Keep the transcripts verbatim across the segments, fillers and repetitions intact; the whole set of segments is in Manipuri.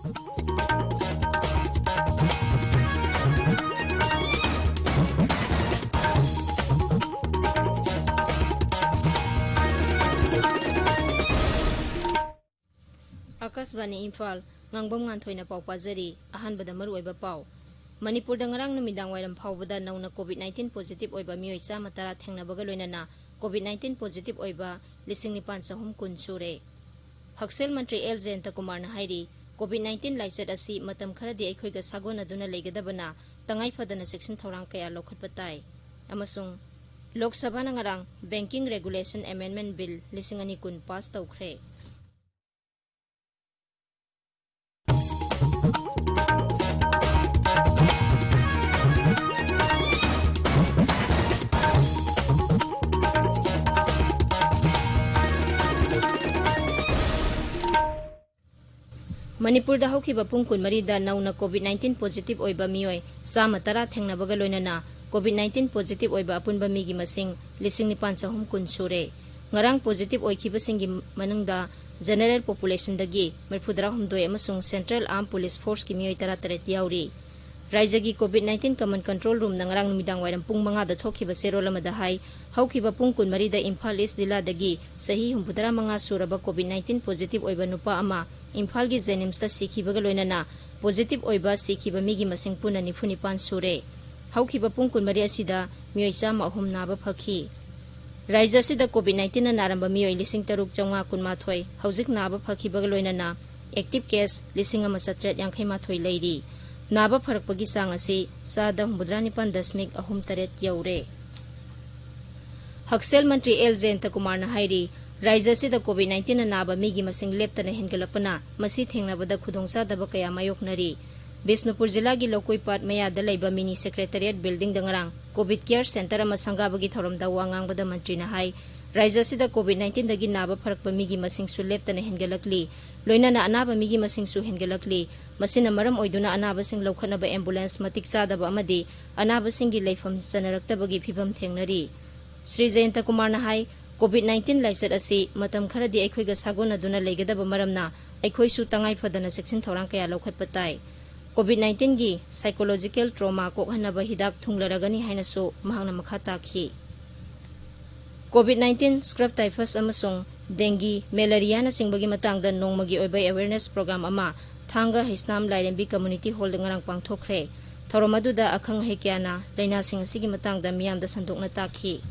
ꯑꯥꯀꯥꯁꯕꯥꯅꯤ ꯏꯝꯐꯥꯜ, ꯉꯥꯡꯕꯝ ꯉꯥꯟꯊꯣꯏꯅ ꯄꯥꯎ ꯄꯥꯖꯔꯤ꯫ ꯑꯍꯥꯟꯕꯗ ꯃꯔꯨꯑꯣꯏꯕ ꯄꯥꯎ꯫ ꯃꯅꯤꯄꯨꯔꯗ ꯉꯔꯥꯡ ꯅꯨꯃꯤꯗꯥꯡ ꯋꯥꯏꯔꯝ ꯐꯥꯎꯕꯗ ꯅꯧꯅ COVID nineteen positive ꯑꯣꯏꯕ ꯃꯤꯑꯣꯏ ꯆꯥꯝꯃ ꯇꯔꯥ ꯊꯦꯡꯅꯕꯒ ꯂꯣꯏꯅꯅ COVID nineteen positive ꯑꯣꯏꯕ ꯂꯤꯁꯤꯡ ꯅꯤꯄꯥꯟ ꯆꯍꯨꯝ ꯀꯨꯟ ꯁꯨꯔꯦ꯫ ꯍꯛꯁꯦꯜ ꯃꯟꯇ꯭ꯔꯤ ꯑꯦꯜ ꯖꯌꯟꯇꯀꯨꯃꯥꯔꯅ ꯍꯥꯏꯔꯤ, COVID nineteen ꯂꯥꯏꯆꯠ ꯑꯁꯤ ꯃꯇꯝ ꯈꯔꯗꯤ ꯑꯩꯈꯣꯏꯒ ꯁꯥꯒꯣꯟꯅꯗꯨꯅ ꯂꯩꯒꯗꯕꯅ ꯇꯉꯥꯏ ꯐꯗꯅ ꯆꯦꯛꯁꯤꯟ ꯊꯧꯔꯥꯡ ꯀꯌꯥ ꯂꯧꯈꯠꯄ ꯇꯥꯏ꯫ ꯑꯃꯁꯨꯡ ꯂꯣꯛ ꯁꯚꯥꯅ ꯉꯔꯥꯡ Banking Regulation Amendment Bill ꯂꯤꯁꯤꯡ ꯑꯅꯤ ꯀꯨꯟ ꯄꯥꯁ ꯇꯧꯈ꯭ꯔꯦ꯫ ꯃꯅꯤꯄꯨꯔꯗ ꯍꯧꯈꯤꯕ ꯄꯨꯡ ꯀꯨꯟꯃꯔꯤꯗ ꯅꯧꯅ COVID nineteen positive ꯑꯣꯏꯕ ꯃꯤꯑꯣꯏ ꯆꯥꯝꯃ ꯇꯔꯥ ꯊꯦꯡꯅꯕꯒ ꯂꯣꯏꯅꯅ COVID nineteen positive ꯑꯣꯏꯕ ꯑꯄꯨꯟꯕ ꯃꯤꯒꯤ ꯃꯁꯤꯡ ꯂꯤꯁꯤꯡ ꯅꯤꯄꯥꯟ ꯆꯍꯨꯝ ꯀꯨꯟ ꯁꯨꯔꯦ꯫ ꯉꯔꯥꯡ positive ꯑꯣꯏꯈꯤꯕꯁꯤꯡꯒꯤ ꯃꯅꯨꯡꯗ general populationꯗꯒꯤ ꯃꯔꯤꯐꯨꯇꯔꯥꯍꯨꯝꯗꯣꯏ ꯑꯃꯁꯨꯡ Central Armed Police Forceꯀꯤ ꯃꯤꯑꯣꯏ ꯇꯔꯥꯇꯔꯦꯠ ꯌꯥꯎꯔꯤ꯫ ꯔꯥꯏꯖ꯭ꯌꯒꯤ COVID nineteen Command Control Roomꯅ ꯉꯔꯥꯡ ꯅꯨꯃꯤꯗꯥꯡ ꯋꯥꯏꯔꯝ ꯄꯨꯡ ꯃꯉꯥꯗ ꯊꯣꯛꯈꯤꯕ ꯆꯦꯔꯣꯜ ꯑꯃꯗ ꯍꯥꯏ, ꯍꯧꯈꯤꯕ ꯄꯨꯡ ꯀꯨꯟꯃꯔꯤꯗ ꯏꯝꯐꯥꯜ ꯏꯁ ꯖꯤꯂꯥꯗꯒꯤ ꯆꯍꯤ ꯍꯨꯝꯐꯨꯇꯔꯥ ꯃꯉꯥ ꯁꯨꯔꯕ COVID nineteen positive ꯑꯣꯏꯕ ꯅꯨꯄꯥ ꯑꯃ ꯏꯝꯐꯥꯜꯒꯤ JNIMSꯇ ꯁꯤꯈꯤꯕꯒ ꯂꯣꯏꯅꯅ positive ꯑꯣꯏꯕ ꯁꯤꯈꯤꯕ ꯃꯤꯒꯤ ꯃꯁꯤꯡ ꯄꯨꯟꯅ ꯅꯤꯐꯨ ꯅꯤꯄꯥꯟ ꯁꯨꯔꯦ꯫ ꯍꯧꯈꯤꯕ ꯄꯨꯡ ꯀꯨꯟꯃꯔꯤ ꯑꯁꯤꯗ ꯃꯤꯑꯣꯏ ꯆꯥꯝꯃ ꯑꯍꯨꯝ ꯅꯥꯕ ꯐꯈꯤ꯫ ꯔꯥꯏꯖ꯭ꯌ ꯑꯁꯤꯗ COVID nineteenꯅ ꯅꯥꯔꯝꯕ ꯃꯤꯑꯣꯏ ꯂꯤꯁꯤꯡ ꯇꯔꯨꯛ ꯆꯥꯝꯃꯉꯥ ꯀꯨꯟꯃꯥꯊꯣꯏ ꯍꯧꯖꯤꯛ ꯅꯥꯕ ꯐꯈꯤꯕꯒ ꯂꯣꯏꯅꯅ active case ꯂꯤꯁꯤꯡ ꯑꯃ ꯆꯥꯇ꯭ꯔꯦꯠ ꯌꯥꯡꯈꯩ ꯃꯥꯊꯣꯏ ꯂꯩꯔꯤ꯫ ꯅꯥꯕ ꯐꯔꯛꯄꯒꯤ ꯆꯥꯡ ꯑꯁꯤ ꯆꯥꯗ ꯍꯨꯝꯐꯨꯇꯔꯥ ꯅꯤꯄꯥꯟ ꯗꯁꯃꯤꯛ ꯑꯍꯨꯝ ꯇꯔꯦꯠ ꯌꯧꯔꯦ꯫ ꯍꯛꯁꯦꯜ ꯃꯟꯇ꯭ꯔꯤ ꯑꯦꯜ ꯖꯌꯟꯇꯀꯨꯃꯥꯔꯅ ꯍꯥꯏꯔꯤ, ꯔꯥꯏꯖ꯭ꯌ ꯑꯁꯤꯗ COVID nineteenꯅ ꯅꯥꯕ ꯃꯤꯒꯤ ꯃꯁꯤꯡ ꯂꯦꯞꯇꯅ ꯍꯦꯟꯒꯠꯂꯛꯄꯅ ꯃꯁꯤ ꯊꯦꯡꯅꯕꯗ ꯈꯨꯗꯣꯡꯆꯥꯗꯕ ꯀꯌꯥ ꯃꯥꯌꯣꯛꯅꯔꯤ꯫ ꯕꯤꯁꯅꯨꯄꯨꯔ ꯖꯤꯂꯥꯒꯤ ꯂꯧꯀꯣꯏꯄꯥꯠ ꯃꯌꯥꯗ ꯂꯩꯕ Mini Secretariat Buildingꯗ ꯉꯔꯥꯡ COVID Care Centre ꯑꯃ ꯁꯪꯒꯥꯕꯒꯤ ꯊꯧꯔꯝꯗ ꯋꯥ ꯉꯥꯡꯕꯗ ꯃꯟꯇ꯭ꯔꯤꯅ ꯍꯥꯏ, ꯔꯥꯏꯖ꯭ꯌ ꯑꯁꯤꯗ COVID nineteenꯗꯒꯤ ꯅꯥꯕ ꯐꯔꯛꯄ ꯃꯤꯒꯤ ꯃꯁꯤꯡꯁꯨ ꯂꯦꯞꯇꯅ ꯍꯦꯟꯒꯠꯂꯛꯂꯤ꯫ ꯂꯣꯏꯅꯅ ꯑꯅꯥꯕ ꯃꯤꯒꯤ ꯃꯁꯤꯡꯁꯨ ꯍꯦꯟꯒꯠꯂꯛꯂꯤ꯫ ꯃꯁꯤꯅ ꯃꯔꯝ ꯑꯣꯏꯗꯨꯅ ꯑꯅꯥꯕꯁꯤꯡ ꯂꯧꯈꯠꯅꯕ ambulance ꯃꯇꯤꯛ ꯆꯥꯗꯕ ꯑꯃꯗꯤ ꯑꯅꯥꯕꯁꯤꯡꯒꯤ ꯂꯩꯐꯝ ꯆꯟꯅꯔꯛꯇꯕꯒꯤ ꯐꯤꯚꯝ ꯊꯦꯡꯅꯔꯤ꯫ ꯁ꯭ꯔꯤ ꯖꯌꯟꯇꯀꯨꯃꯥꯔꯅ ꯍꯥꯏ, COVID nineteen ꯂꯥꯏꯆꯠ ꯑꯁꯤ ꯃꯇꯝ ꯈꯔꯗꯤ ꯑꯩꯈꯣꯏꯒ ꯁꯥꯒꯣꯟꯅꯗꯨꯅ ꯂꯩꯒꯗꯕ ꯃꯔꯝꯅ ꯑꯩꯈꯣꯏꯁꯨ ꯇꯉꯥꯏ ꯐꯗꯅ ꯆꯦꯛꯁꯤꯟ ꯊꯧꯔꯥꯡ ꯀꯌꯥ ꯂꯧꯈꯠꯄ ꯇꯥꯏ꯫ COVID nineteen ꯒꯤ psychological trauma ꯀꯣꯛꯍꯟꯅꯕ ꯍꯤꯗꯥꯛ ꯊꯨꯡꯂꯔꯒꯅꯤ ꯍꯥꯏꯅꯁꯨ ꯃꯍꯥꯛꯅ ꯃꯈꯥ ꯇꯥꯈꯤ꯫ COVID nineteen, scrub typhus ꯑꯃꯁꯨꯡ dengue, malaria ꯅꯆꯤꯡꯕꯒꯤ ꯃꯇꯥꯡꯗ ꯅꯣꯡꯃꯒꯤ ꯑꯣꯏꯕ awareness program ꯑꯃ ꯊꯥꯡꯒ ꯍꯩꯁꯅꯥꯝ ꯂꯥꯏꯔꯦꯝꯕꯤ community hall ꯗ ꯉꯔꯥꯡ ꯄꯥꯡꯊꯣꯛꯈ꯭ꯔꯦ꯫ ꯊꯧꯔꯝ ꯑꯗꯨꯗ ꯑꯈꯪ ꯑꯍꯩ ꯀꯌꯥꯅ ꯂꯥꯏꯅꯥꯁꯤꯡ ꯑꯁꯤꯒꯤ ꯃꯇꯥꯡꯗ ꯃꯤꯌꯥꯝꯗ ꯁꯟꯗꯣꯛꯅ ꯇꯥꯛꯈꯤ꯫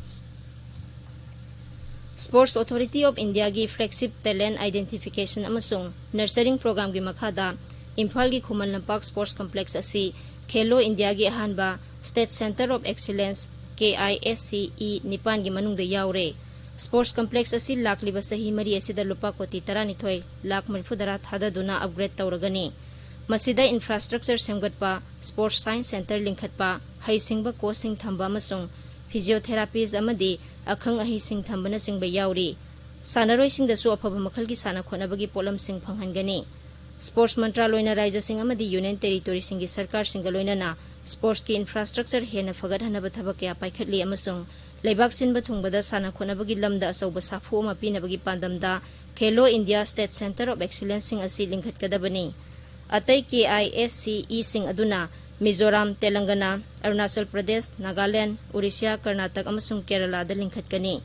Sports Authority of India ꯒꯤ flagship talent identification ꯑꯃꯁꯨꯡ nurturing program ꯒꯤ ꯃꯈꯥꯗ ꯏꯝꯐꯥꯜꯒꯤ ꯈꯨꯃꯟ ꯂꯝꯄꯥꯛ sports complex ꯑꯁꯤ ꯈꯦꯂꯣ ꯏꯟꯗꯤꯌꯥꯒꯤ ꯑꯍꯥꯟꯕ State Centre of Excellence, KISCE, ꯅꯤꯄꯥꯟꯒꯤ ꯃꯅꯨꯡꯗ ꯌꯥꯎꯔꯦ꯫ Sports complex ꯑꯁꯤ ꯂꯥꯛꯂꯤꯕ ꯆꯍꯤ ꯃꯔꯤ ꯑꯁꯤꯗ ꯂꯨꯄꯥ ꯀꯣꯇꯤ ꯇꯔꯥꯅꯤꯊꯣꯏ ꯂꯥꯈ ꯃꯔꯤꯐꯨꯇꯔꯥ ꯊꯥꯗꯗꯨꯅ upgrade ꯇꯧꯔꯒꯅꯤ꯫ ꯃꯁꯤꯗ infrastructure ꯁꯦꯝꯒꯠꯄ, sports science centre ꯂꯤꯡꯈꯠꯄ, ꯍꯩꯁꯤꯡꯕ coach ꯁꯤꯡ ꯊꯝꯕ ꯑꯃꯁꯨꯡ physiotherapists ꯑꯃꯗꯤ ꯑꯈꯪ ꯑꯍꯩꯁꯤꯡ ꯊꯝꯕꯅꯆꯤꯡꯕ ꯌꯥꯎꯔꯤ꯫ ꯁꯥꯟꯅꯔꯣꯏꯁꯤꯡꯗꯁꯨ ꯑꯐꯕ ꯃꯈꯜꯒꯤ ꯁꯥꯟꯅ ꯈꯣꯠꯅꯕꯒꯤ ꯄꯣꯠꯂꯝꯁꯤꯡ ꯐꯪꯍꯟꯒꯅꯤ꯫ Sports ꯃꯟꯇ꯭ꯔꯥꯂꯣꯏꯅ ꯔꯥꯖ꯭ꯌꯁꯤꯡ ꯑꯃꯗꯤ Union Territory ꯁꯤꯡꯒꯤ ꯁꯔꯀꯥꯔꯁꯤꯡꯒ ꯂꯣꯏꯅꯅ sports ꯀꯤ infrastructure ꯍꯦꯟꯅ ꯐꯒꯠꯍꯟꯅꯕ ꯊꯕꯛ ꯀꯌꯥ ꯄꯥꯏꯈꯠꯂꯤ ꯑꯃꯁꯨꯡ ꯂꯩꯕꯥꯛ ꯁꯤꯟꯕ ꯊꯨꯡꯕꯗ ꯁꯥꯟꯅ ꯈꯣꯠꯅꯕꯒꯤ ꯂꯝꯗ ꯑꯆꯧꯕ ꯁꯥꯐꯨ ꯑꯃ ꯄꯤꯅꯕꯒꯤ ꯄꯥꯟꯗꯝꯗ Khelo India State Centre of Excellence ꯁꯤꯡ ꯑꯁꯤ ꯂꯤꯡꯈꯠꯀꯗꯕꯅꯤ꯫ ꯑꯇꯩ KISCE ꯁꯤꯡ ꯑꯗꯨꯅ ꯃꯤꯖꯣꯔꯥꯝ, ꯇꯦꯂꯪꯒꯅꯥ, ꯑꯔꯨꯅꯥꯆꯜ ꯄ꯭ꯔꯗꯦꯁ, ꯅꯥꯒꯥꯂꯦꯟ, ꯎꯔꯤꯁ꯭ꯌꯥ, ꯀꯔꯅꯥꯇꯛ ꯑꯃꯁꯨꯡ ꯀꯦꯔꯂꯥꯗ ꯂꯤꯡꯈꯠꯀꯅꯤ꯫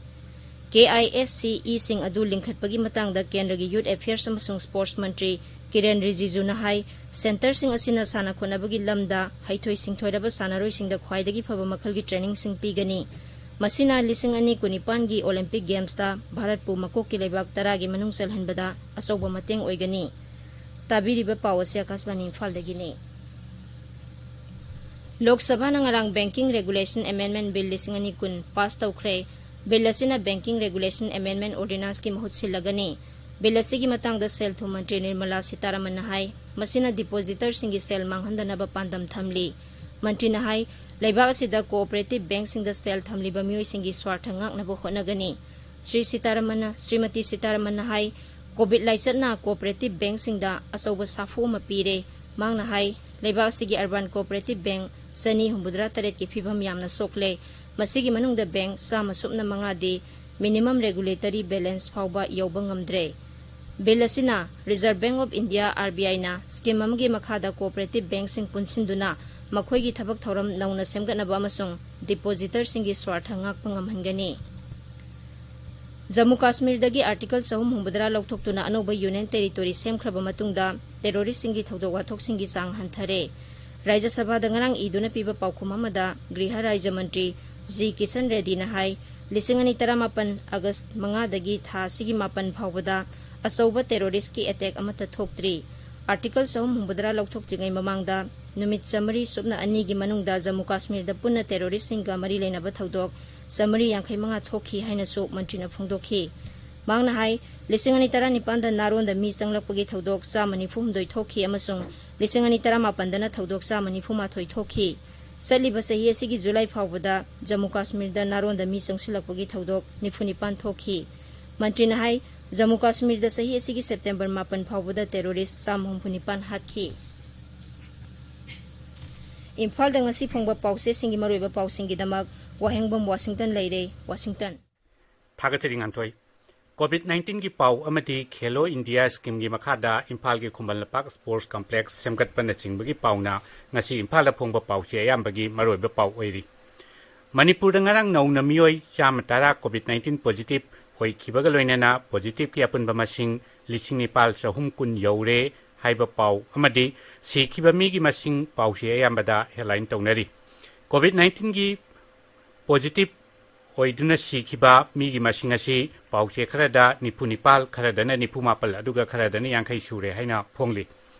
KISCE ꯁꯤꯡ ꯑꯗꯨ ꯂꯤꯡꯈꯠꯄꯒꯤ ꯃꯇꯥꯡꯗ ꯀꯦꯟꯗ꯭ꯔꯒꯤ Youth Affairs ꯑꯃꯁꯨꯡ Sports ꯃꯟꯇ꯭ꯔꯤ ꯀꯤꯔꯦꯟ ꯔꯤꯖꯤꯖꯨꯅ ꯍꯥꯏ, centre ꯁꯤꯡ ꯑꯁꯤꯅ ꯁꯥꯟꯅ ꯈꯣꯠꯅꯕꯒꯤ ꯂꯝꯗ ꯍꯩꯊꯣꯏ ꯁꯤꯡꯊꯣꯏꯔꯕ ꯁꯥꯟꯅꯔꯣꯏꯁꯤꯡꯗ ꯈ꯭ꯋꯥꯏꯗꯒꯤ ꯐꯕ ꯃꯈꯜꯒꯤ training ꯁꯤꯡ ꯄꯤꯒꯅꯤ꯫ ꯃꯁꯤꯅ ꯂꯤꯁꯤꯡ ꯑꯅꯤ ꯀꯨꯟꯅꯤꯄꯥꯟꯒꯤ Olympic Games ꯇ ꯚꯥꯔꯠꯄꯨ ꯃꯀꯣꯛꯀꯤ ꯂꯩꯕꯥꯛ ꯇꯔꯥꯒꯤ ꯃꯅꯨꯡ ꯆꯜꯍꯟꯕꯗ ꯑꯆꯧꯕ ꯃꯇꯦꯡ ꯑꯣꯏꯒꯅꯤ꯫ ꯇꯥꯕꯤꯔꯤꯕ ꯄꯥꯎ ꯑꯁꯤ ꯑꯀꯥꯁꯕꯥꯅꯤ ꯏꯝꯐꯥꯜꯗꯒꯤꯅꯤ꯫ ꯂꯣꯛ ꯁꯚꯥꯅ ꯉꯔꯥꯡ Banking Regulation Amendment Bill ꯂꯤꯁꯤꯡ ꯑꯅꯤ ꯀꯨꯟ pass ꯇꯧꯈ꯭ꯔꯦ꯫ Bill ꯑꯁꯤꯅ Banking Regulation Amendment Ordinance ꯀꯤ ꯃꯍꯨꯠ ꯁꯤꯜꯂꯒꯅꯤ꯫ Bill ꯑꯁꯤꯒꯤ ꯃꯇꯥꯡꯗ ꯁꯦꯜ ꯊꯨꯝ ꯃꯟꯇ꯭ꯔꯤ ꯅꯤꯔꯃꯂꯥ ꯁꯤꯇꯥꯔꯥꯃꯟꯅ ꯍꯥꯏ, ꯃꯁꯤꯅ depositor ꯁꯤꯡꯒꯤ ꯁꯦꯜ ꯃꯥꯡꯍꯟꯗꯅꯕ ꯄꯥꯟꯗꯝ ꯊꯝꯂꯤ꯫ ꯃꯟꯇ꯭ꯔꯤꯅ ꯍꯥꯏ, ꯂꯩꯕꯥꯛ ꯑꯁꯤꯗ cooperative bank ꯁꯤꯡꯗ ꯁꯦꯜ ꯊꯝꯂꯤꯕ ꯃꯤꯑꯣꯏꯁꯤꯡꯒꯤ ꯁ꯭ꯋꯥꯔꯊ ꯉꯥꯛꯅꯕ ꯍꯣꯠꯅꯒꯅꯤ꯫ ꯁ꯭ꯔꯤ ꯁꯤꯇꯥꯔꯥꯃꯟꯅ, ꯁ꯭ꯔꯤꯃꯇꯤ ꯁꯤꯇꯥꯔꯥꯃꯟꯅ ꯍꯥꯏ, COVID ꯂꯥꯏꯆꯠꯅ cooperative bank ꯁꯤꯡꯗ ꯑꯆꯧꯕ ꯁꯥꯐꯨ ꯑꯃ ꯄꯤꯔꯦ꯫ ꯃꯍꯥꯛꯅ ꯍꯥꯏ, ꯂꯩꯕꯥꯛ ꯑꯁꯤꯒꯤ urban cooperative bank ꯆꯅꯤ ꯍꯨꯝꯐꯨꯇꯔꯥ ꯇꯔꯦꯠꯀꯤ ꯐꯤꯚꯝ ꯌꯥꯝꯅ ꯁꯣꯛꯂꯦ꯫ ꯃꯁꯤꯒꯤ ꯃꯅꯨꯡꯗ bank ꯆꯥꯝꯃ ꯁꯨꯞꯅ ꯃꯉꯥꯗꯤ minimum regulatory balance ꯐꯥꯎꯕ ꯌꯧꯕ ꯉꯝꯗ꯭ꯔꯦ꯫ ꯕꯤꯜ ꯑꯁꯤꯅ Reserve Bank of India, RBIꯅ ꯁ꯭ꯀꯤꯝ ꯑꯃꯒꯤ ꯃꯈꯥꯗ ꯀꯣꯑꯣꯄꯔꯦꯇꯤꯚ ꯕꯦꯡꯛꯁꯤꯡ ꯄꯨꯟꯁꯤꯟꯗꯨꯅ ꯃꯈꯣꯏꯒꯤ ꯊꯕꯛ ꯊꯧꯔꯝ ꯅꯧꯅ ꯁꯦꯝꯒꯠꯅꯕ ꯑꯃꯁꯨꯡ ꯗꯤꯄꯣꯖꯤꯇꯔꯁꯤꯡꯒꯤ ꯁ꯭ꯋꯥꯔꯊ ꯉꯥꯛꯄ ꯉꯝꯍꯟꯒꯅꯤ꯫ ꯖꯝꯃꯨ ꯀꯥꯁꯃꯤꯔꯗꯒꯤ ꯑꯥꯔꯇꯤꯀꯜ ꯆꯍꯨꯝ ꯍꯨꯝꯐꯨꯇꯔꯥ ꯂꯧꯊꯣꯛꯇꯨꯅ ꯑꯅꯧꯕ ꯌꯨꯅꯤꯌꯟ ꯇꯦꯔꯤꯇꯣꯔꯤ ꯁꯦꯝꯈ꯭ꯔꯕ ꯃꯇꯨꯡꯗ ꯇꯦꯔꯣꯔꯤꯁꯁꯤꯡꯒꯤ ꯊꯧꯗꯣꯛ ꯋꯥꯊꯣꯛꯁꯤꯡꯒꯤ ꯆꯥꯡ ꯍꯟꯊꯔꯦ꯫ ꯔꯥꯖ꯭ꯌ ꯁꯚꯥꯗ ꯉꯔꯥꯡ ꯏꯗꯨꯅ ꯄꯤꯕ ꯄꯥꯎꯈꯨꯝ ꯑꯃꯗ ꯒ꯭ꯔꯤꯍ ꯔꯥꯖ꯭ꯌ ꯃꯟꯇ꯭ꯔꯤ ꯖꯤ ꯀꯤꯁꯟ ꯔꯦꯗꯤꯅ ꯍꯥꯏ, ꯂꯤꯁꯤꯡ ꯑꯅꯤ ꯇꯔꯥꯃꯥꯄꯟ ꯑꯥꯒꯁ ꯃꯉꯥꯗꯒꯤ ꯊꯥ ꯑꯁꯤꯒꯤ ꯃꯥꯄꯟ ꯐꯥꯎꯕꯗ ꯑꯆꯧꯕ ꯇꯦꯔꯣꯔꯤꯁꯀꯤ ꯑꯦꯇꯦꯛ ꯑꯃꯠꯇ ꯊꯣꯛꯇ꯭ꯔꯤ꯫ ꯑꯥꯔꯇꯤꯀꯜ ꯆꯍꯨꯝ ꯍꯨꯝꯐꯨꯇꯔꯥ ꯂꯧꯊꯣꯛꯇ꯭ꯔꯤꯉꯩ ꯃꯃꯥꯡꯗ ꯅꯨꯃꯤꯠ ꯆꯥꯃꯔꯤ ꯁꯨꯞꯅ ꯑꯅꯤꯒꯤ ꯃꯅꯨꯡꯗ ꯖꯝꯃꯨ ꯀꯥꯁꯃꯤꯔꯗ ꯄꯨꯟꯅ ꯇꯦꯔꯣꯔꯤꯁꯁꯤꯡꯒ ꯃꯔꯤ ꯂꯩꯅꯕ ꯊꯧꯗꯣꯛ ꯆꯥꯃꯔꯤ ꯌꯥꯡꯈꯩ ꯃꯉꯥ ꯊꯣꯛꯈꯤ ꯍꯥꯏꯅꯁꯨ ꯃꯟꯇ꯭ꯔꯤꯅ ꯐꯣꯡꯗꯣꯛꯈꯤ꯫ ꯃꯍꯥꯛꯅ ꯍꯥꯏ, ꯂꯤꯁꯤꯡ ꯑꯅꯤ ꯇꯔꯥꯅꯤꯄꯥꯟꯗ ꯅꯥꯔꯣꯟꯗ ꯃꯤ ꯆꯪꯂꯛꯄꯒꯤ ꯊꯧꯗꯣꯛ ꯆꯥꯝꯃ ꯅꯤꯐꯨ ꯍꯨꯝꯗꯣꯏ ꯊꯣꯛꯈꯤ ꯑꯃꯁꯨꯡ ꯂꯤꯁꯤꯡ ꯑꯅꯤ ꯇꯔꯥꯃꯥꯄꯟꯗꯅ ꯊꯧꯗꯣꯛ ꯆꯥꯝꯃ ꯅꯤꯐꯨ ꯃꯥꯊꯣꯏ ꯊꯣꯛꯈꯤ꯫ ꯆꯠꯂꯤꯕ ꯆꯍꯤ ꯑꯁꯤꯒꯤ ꯖꯨꯂꯥꯏ ꯐꯥꯎꯕꯗ ꯖꯝꯃꯨ ꯀꯥꯁꯃꯤꯔꯗ ꯅꯥꯔꯣꯟꯗ ꯃꯤ ꯆꯪꯁꯤꯜꯂꯛꯄꯒꯤ ꯊꯧꯗꯣꯛ ꯅꯤꯐꯨ ꯅꯤꯄꯥꯟ ꯊꯣꯛꯈꯤ꯫ ꯃꯟꯇ꯭ꯔꯤꯅ ꯍꯥꯏ, ꯖꯝꯃꯨ ꯀꯥꯁꯃꯤꯔꯗ ꯆꯍꯤ ꯑꯁꯤꯒꯤ ꯁꯦꯞꯇꯦꯝꯕꯔ ꯃꯥꯄꯟ ꯐꯥꯎꯕꯗ ꯇꯦꯔꯣꯔꯤꯁ ꯆꯥꯝꯃ ꯍꯨꯝꯐꯨ ꯅꯤꯄꯥꯟ ꯍꯥꯠꯈꯤ꯫ ꯏꯝꯐꯥꯜꯗ ꯉꯁꯤ ꯐꯣꯡꯕ ꯄꯥꯎꯆꯦꯁꯤꯡꯒꯤ ꯃꯔꯨꯑꯣꯏꯕ ꯄꯥꯎꯁꯤꯡꯒꯤꯗꯃꯛ ꯋꯥꯍꯦꯡꯕꯝ ꯋꯥꯁꯤꯡꯇꯟ ꯂꯩꯔꯦ, ꯋꯥꯁꯤꯡꯇꯟ꯫ ꯊꯥꯒꯠꯆꯔꯤ, ꯉꯥꯟꯊꯣꯏ꯫ ꯀꯣꯚꯤꯗ ꯅꯥꯏꯟꯇꯤꯟꯒꯤ ꯄꯥꯎ ꯑꯃꯗꯤ ꯈꯦꯂꯣ ꯏꯟꯗꯤꯌꯥ ꯁ꯭ꯀꯤꯝꯒꯤ ꯃꯈꯥꯗ ꯏꯝꯐꯥꯜꯒꯤ ꯈꯨꯃꯟ ꯂꯝꯄꯥꯛ ꯁ꯭ꯄꯣꯔꯠꯁ ꯀꯝꯄ꯭ꯂꯦꯛꯁ ꯁꯦꯝꯒꯠꯄꯅꯆꯤꯡꯕꯒꯤ ꯄꯥꯎꯅ ꯉꯁꯤ ꯏꯝꯐꯥꯜꯗ ꯐꯣꯡꯕ ꯄꯥꯎꯆꯦ ꯑꯌꯥꯝꯕꯒꯤ ꯃꯔꯨꯑꯣꯏꯕ ꯄꯥꯎ ꯑꯣꯏꯔꯤ꯫ ꯃꯅꯤꯄꯨꯔꯗ ꯉꯔꯥꯡ ꯅꯧꯅ ꯃꯤꯑꯣꯏ ꯆꯥꯝꯃ ꯇꯔꯥ ꯀꯣꯚꯤꯗ ꯅꯥꯏꯟꯇꯤꯟ ꯄꯣꯖꯤꯇꯤꯚ ꯑꯣꯏꯈꯤꯕꯒ ꯂꯣꯏꯅꯅ ꯄꯣꯖꯤꯇꯤꯚꯀꯤ ꯑꯄꯨꯟꯕ ꯃꯁꯤꯡ ꯂꯤꯁꯤꯡ ꯅꯤꯄꯥꯜ ꯆꯍꯨꯝ ꯀꯨꯟ ꯌꯧꯔꯦ ꯍꯥꯏꯕ ꯄꯥꯎ ꯑꯃꯗꯤ ꯁꯤꯈꯤꯕ ꯃꯤꯒꯤ ꯃꯁꯤꯡ ꯄꯥꯎꯆꯦ ꯑꯌꯥꯝꯕꯗ ꯍꯦꯗꯂꯥꯏꯟ ꯇꯧꯅꯔꯤ꯫ ꯀꯣꯚꯤꯗ ꯅꯥꯏꯟꯇꯤꯟꯒꯤ ꯄꯣꯖꯤꯇꯤꯚ ꯑꯣꯏꯗꯨꯅ ꯁꯤꯈꯤꯕ ꯃꯤꯒꯤ ꯃꯁꯤꯡ ꯑꯁꯤ ꯄꯥꯎꯆꯦ ꯈꯔꯗ ꯅꯤꯐꯨ ꯅꯤꯄꯥꯜ, ꯈꯔꯗꯅ ꯅꯤꯐꯨ ꯃꯥꯄꯜ, ꯑꯗꯨꯒ ꯈꯔꯗꯅ ꯌꯥꯡꯈꯩ ꯁꯨꯔꯦ ꯍꯥꯏꯅ ꯐꯣꯡꯂꯤ꯫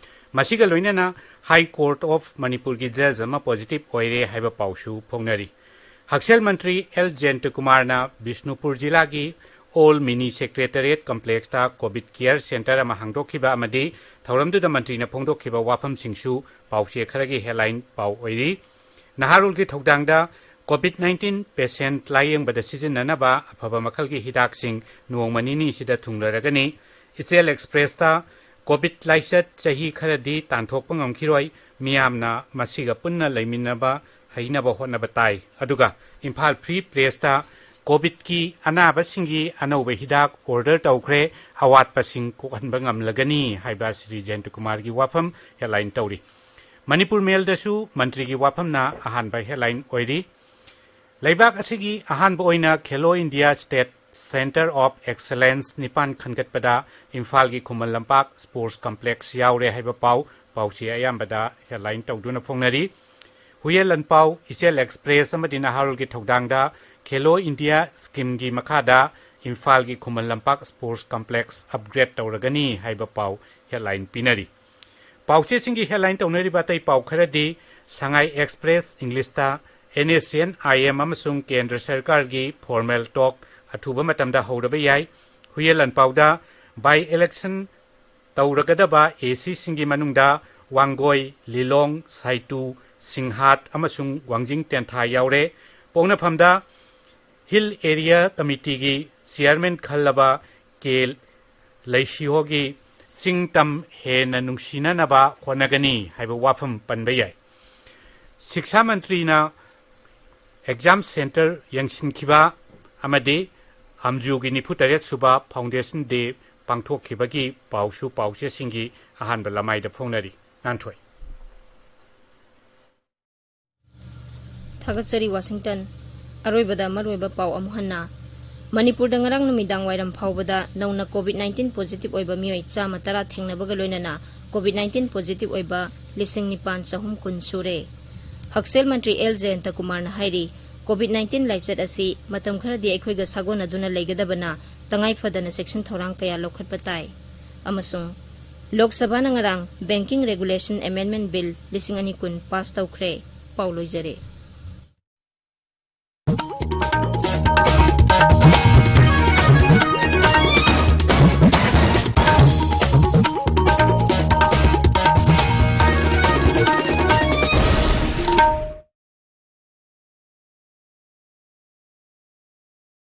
ꯃꯁꯤꯒ ꯂꯣꯏꯅꯅ High Court of ꯃꯅꯤꯄꯨꯔꯒꯤ ꯖꯖ ꯑꯃ ꯄꯣꯖꯤꯇꯤꯚ ꯑꯣꯏꯔꯦ ꯍꯥꯏꯕ ꯄꯥꯎꯁꯨ ꯐꯣꯡꯅꯔꯤ꯫ ꯍꯛꯁꯦꯜ ꯃꯟꯇ꯭ꯔꯤ ꯑꯦꯜ ꯖꯌꯟꯇꯀꯨꯃꯥꯔꯅ ꯕꯤꯁꯅꯨꯄꯨꯔ ꯖꯤꯂꯥꯒꯤ ꯑꯣꯜ ꯃꯤꯅꯤ ꯁꯦꯀ꯭ꯔꯦꯇꯔꯤꯌꯦꯠ ꯀꯝꯄ꯭ꯂꯦꯛꯁꯇ ꯀꯣꯚꯤꯗ ꯀꯤꯌꯔ ꯁꯦꯟꯇꯔ ꯑꯃ ꯍꯥꯡꯗꯣꯛꯈꯤꯕ ꯑꯃꯗꯤ ꯊꯧꯔꯝꯗꯨꯗ ꯃꯟꯇ꯭ꯔꯤꯅ ꯐꯣꯡꯗꯣꯛꯈꯤꯕ ꯋꯥꯐꯝꯁꯤꯡꯁꯨ ꯄꯥꯎꯆꯦ ꯈꯔꯒꯤ ꯍꯦꯗꯂꯥꯏꯟ ꯄꯥꯎ ꯑꯣꯏꯔꯤ꯫ ꯅꯍꯥꯔꯣꯜꯒꯤ ꯊꯧꯗꯥꯡꯗ ꯀꯣꯚꯤꯗ ꯅꯥꯏꯟꯇꯤꯟ ꯄꯦꯁꯦꯟꯠ ꯂꯥꯌꯦꯡꯕꯗ ꯁꯤꯖꯤꯟꯅꯅꯕ ꯑꯐꯕ ꯃꯈꯜꯒꯤ ꯍꯤꯗꯥꯛꯁꯤꯡ ꯅꯣꯡꯃ ꯅꯤꯅꯤꯁꯤꯗ ꯊꯨꯡꯂꯔꯒꯅꯤ꯫ ꯏꯆꯦꯜ ꯑꯦꯛꯁꯄ꯭ꯔꯦꯁꯇ ꯀꯣꯚꯤꯗ ꯂꯥꯏꯆꯠ ꯆꯍꯤ ꯈꯔꯗꯤ ꯇꯥꯟꯊꯣꯛꯄ ꯉꯝꯈꯤꯔꯣꯏ, ꯃꯤꯌꯥꯝꯅ ꯃꯁꯤꯒ ꯄꯨꯟꯅ ꯂꯩꯃꯤꯟꯅꯕ ꯍꯩꯅꯕ ꯍꯣꯠꯅꯕ ꯇꯥꯏ꯫ ꯑꯗꯨꯒ ꯏꯝꯐꯥꯜ ꯐ꯭ꯔꯤ ꯄ꯭ꯔꯦꯁꯇ ꯀꯣꯚꯤꯗꯀꯤ ꯑꯅꯥꯕꯁꯤꯡꯒꯤ ꯑꯅꯧꯕ ꯍꯤꯗꯥꯛ ꯑꯣꯔꯗꯔ ꯇꯧꯈ꯭ꯔꯦ, ꯑꯋꯥꯠꯄꯁꯤꯡ ꯀꯣꯛꯍꯟꯕ ꯉꯝꯂꯒꯅꯤ ꯍꯥꯏꯕ ꯁ꯭ꯔꯤ ꯖꯌꯟꯇ ꯀꯨꯃꯥꯔꯒꯤ ꯋꯥꯐꯝ ꯍꯦꯗꯂꯥꯏꯟ ꯇꯧꯔꯤ꯫ ꯃꯅꯤꯄꯨꯔ ꯃꯦꯜꯗꯁꯨ ꯃꯟꯇ꯭ꯔꯤꯒꯤ ꯋꯥꯐꯝꯅ ꯑꯍꯥꯟꯕ ꯍꯦꯗꯂꯥꯏꯟ ꯑꯣꯏꯔꯤ꯫ ꯂꯩꯕꯥꯛ ꯑꯁꯤꯒꯤ ꯑꯍꯥꯟꯕ ꯑꯣꯏꯅ ꯈꯦꯂꯣ ꯏꯟꯗꯤꯌꯥ ꯁ꯭ꯇꯦꯠ ꯁꯦꯟꯇꯔ ꯑꯣꯐ ꯑꯦꯛꯁꯦꯂꯦꯟꯁ ꯅꯤꯄꯥꯟ ꯈꯟꯒꯠꯄꯗ ꯏꯝꯐꯥꯜꯒꯤ ꯈꯨꯃꯟ ꯂꯝꯄꯥꯛ ꯁ꯭ꯄꯣꯔꯠꯁ ꯀꯝꯄ꯭ꯂꯦꯛꯁ ꯌꯥꯎꯔꯦ ꯍꯥꯏꯕ ꯄꯥꯎ ꯄꯥꯎꯆꯦ ꯑꯌꯥꯝꯕꯗ ꯍꯦꯗꯂꯥꯏꯟ ꯇꯧꯗꯨꯅ ꯐꯣꯡꯅꯔꯤ꯫ ꯍꯨꯌꯦꯟ ꯂꯟꯄꯥꯎ, ꯏꯆꯦꯜ ꯑꯦꯛꯁꯄ꯭ꯔꯦꯁ ꯑꯃꯗꯤ ꯅꯍꯥꯔꯣꯜꯒꯤ ꯊꯧꯗꯥꯡꯗ ꯈꯦꯂꯣ ꯏꯟꯗꯤꯌꯥ ꯁ꯭ꯀꯤꯝꯒꯤ ꯃꯈꯥꯗ ꯏꯝꯐꯥꯜꯒꯤ Khuman Lampak sports complex upgrade ꯇꯧꯔꯒꯅꯤ ꯍꯥꯏꯕ ꯄꯥꯎ ꯍꯦꯗꯂꯥꯏꯟ ꯄꯤꯅꯔꯤ꯫ ꯄꯥꯎꯆꯦꯁꯤꯡꯒꯤ ꯍꯦꯗꯂꯥꯏꯟ ꯇꯧꯅꯔꯤꯕ ꯑꯇꯩ ꯄꯥꯎ ꯈꯔꯗꯤ, ꯁꯉꯥꯏ ꯑꯦꯛꯁꯄ꯭ꯔꯦꯁ ꯏꯪꯂꯤꯁꯇ, NSCN IM ꯑꯃꯁꯨꯡ ꯀꯦꯟꯗ꯭ꯔ ꯁꯔꯀꯥꯔꯒꯤ ꯐꯣꯔꯃꯦꯜ ꯇꯣꯛ ꯑꯊꯨꯕ ꯃꯇꯝꯗ ꯍꯧꯔꯕ ꯌꯥꯏ꯫ ꯍꯨꯌꯦꯟ ꯂꯟꯄꯥꯎꯗ, ꯕꯥꯏ ꯏꯂꯦꯛꯁꯟ ꯇꯧꯔꯒꯗꯕ ACꯁꯤꯡꯒꯤ ꯃꯅꯨꯡꯗ ꯋꯥꯡꯒꯣꯏ, ꯂꯤꯂꯣꯡ, ꯁꯥꯏꯇꯨ, ꯁꯤꯡꯍꯥꯠ ꯑꯃꯁꯨꯡ ꯋꯥꯡꯖꯤꯡ ꯇꯦꯟꯊꯥ ꯌꯥꯎꯔꯦ꯫ ꯄꯣꯛꯅꯐꯝꯗ ꯍꯤꯜ ꯑꯦꯔꯤꯌꯥ ꯀꯃꯤꯇꯤꯒꯤ ꯆꯤꯌꯔꯃꯦꯟ ꯈꯜꯂꯕ ꯀꯦ ꯂꯩꯁꯤꯍꯣꯒꯤ ꯆꯤꯡ ꯇꯝ ꯍꯦꯟꯅ ꯅꯨꯡꯁꯤꯅꯅꯕ ꯍꯣꯠꯅꯒꯅꯤ ꯍꯥꯏꯕ ꯋꯥꯐꯝ ꯄꯟꯕ ꯌꯥꯏ꯫ ꯁꯤꯛꯁꯥ ꯃꯟꯇ꯭ꯔꯤꯅ ꯑꯦꯛꯖꯥꯝ ꯁꯦꯟꯇꯔ ꯌꯦꯡꯁꯤꯟꯈꯤꯕ ꯑꯃꯗꯤ ꯑꯝꯖꯨꯒꯤ ꯅꯤꯐꯨ ꯇꯔꯦꯠ ꯁꯨꯕ ꯐꯥꯎꯟꯗꯦꯁꯟ ꯗꯦ ꯄꯥꯡꯊꯣꯛꯈꯤꯕꯒꯤ ꯄꯥꯎꯁꯨ ꯄꯥꯎꯆꯦꯁꯤꯡꯒꯤ ꯑꯍꯥꯟꯕ ꯂꯃꯥꯏꯗ ꯐꯣꯡꯅꯔꯤ꯫ ꯉꯥꯟꯊꯣꯏ꯫ ꯊꯥꯒꯠꯆꯔꯤ ꯋꯥꯁꯤꯡꯇꯟ꯫ ꯑꯔꯣꯏꯕꯗ ꯃꯔꯨꯑꯣꯏꯕ ꯄꯥꯎ ꯑꯃꯨꯛ ꯍꯟꯅ꯫ ꯃꯅꯤꯄꯨꯔꯗ ꯉꯔꯥꯡ ꯅꯨꯃꯤꯗꯥꯡ ꯋꯥꯏꯔꯝ ꯐꯥꯎꯕꯗ ꯅꯧꯅ COVID nineteen positive ꯑꯣꯏꯕ ꯃꯤꯑꯣꯏ ꯆꯥꯝꯃ ꯇꯔꯥ ꯊꯦꯡꯅꯕꯒ ꯂꯣꯏꯅꯅ COVID nineteen positive ꯑꯣꯏꯕ ꯂꯤꯁꯤꯡ ꯅꯤꯄꯥꯟ ꯆꯍꯨꯝ ꯀꯨꯟ ꯁꯨꯔꯦ꯫ ꯍꯛꯁꯦꯜ ꯃꯟꯇ꯭ꯔꯤ ꯑꯦꯜ ꯖꯌꯟꯇ ꯀꯨꯃꯥꯔꯅ ꯍꯥꯏꯔꯤ, COVID nineteen ꯂꯥꯏꯆꯠ ꯑꯁꯤ ꯃꯇꯝ ꯈꯔꯗꯤ ꯑꯩꯈꯣꯏꯒ ꯁꯥꯒꯣꯟꯅꯗꯨꯅ ꯂꯩꯒꯗꯕꯅ ꯇꯉꯥꯏ ꯐꯗꯅ ꯆꯦꯛꯁꯤꯟ ꯊꯧꯔꯥꯡ ꯀꯌꯥ ꯂꯧꯈꯠꯄ ꯇꯥꯏ꯫ ꯑꯃꯁꯨꯡ ꯂꯣꯛ ꯁꯚꯥꯅ ꯉꯔꯥꯡ Banking Regulation Amendment Bill ꯂꯤꯁꯤꯡ ꯑꯅꯤ ꯀꯨꯟ ꯄꯥꯁ ꯇꯧꯈ꯭ꯔꯦ꯫ ꯄꯥꯎ ꯂꯣꯏꯖꯔꯦ꯫